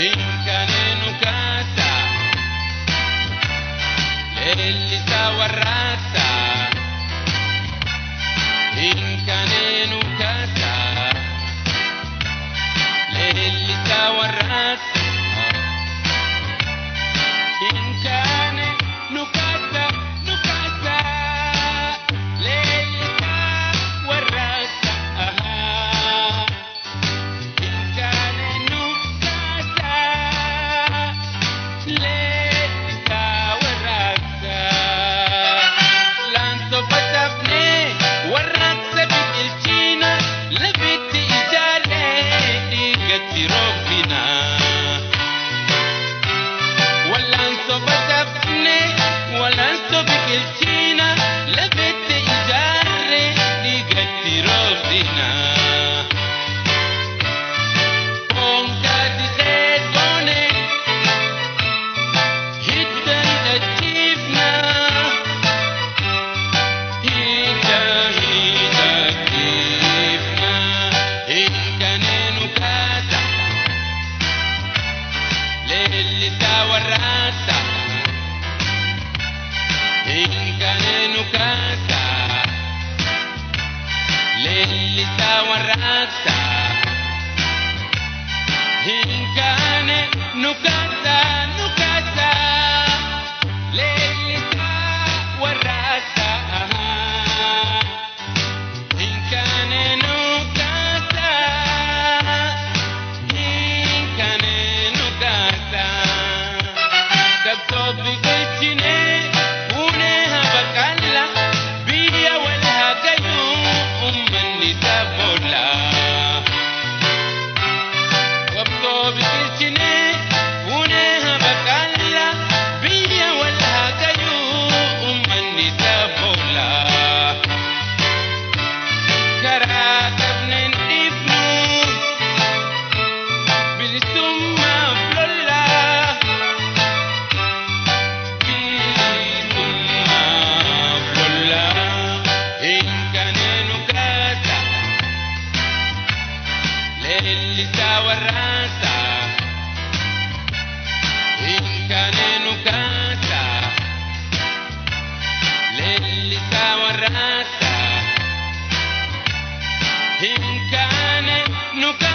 Hinkaane nu kaasa, leellisaa warraaqsa. Hinkaane nu kaasa, leellisaa warraaqsa. Hinkaane nu kaasa, nu kaasa, leellisaa warraaqsa. Hinkaane nu kaasa, leellisaa warraaqsa. Laansoo facaafnee warraaqsa biqilchina, lafitti ijaarree dhiigatti roobsina. Wal'aansoo facaafnee wal'aansoo biqilchina, lafitti ijaarree dhiigatti roobsina. Foonkaa disee goone hidda hidhachiifna. Hidda hidhachiifna. Hinkaane nu kaasa, leellisaa warraaqsa. Hinkaane nu kaasa, leellisaa warraaqsa. Hinkaane nu kaasa, nu kaasa, leellisaa warraaqsa. Hinkaane nu kaasa, hinkaane nu kaasa. Qabsoo biqilchinee fuunee habaqalla, biyya wal haa gayyuu uummanni saboola. Qabsoo biqilchinee fuunee habaqalla, biyya wal haa gayyuu uummanni saboola. Karaa qabneen dhiifnu bilisummaaf lolla. Bilisummaaf lolla. Hinkaane nu kaasa, leellisaa warraaqsa. Hinkaane nu kaasa, leellisaa warraaqsa. Hinkaane nu kaasa.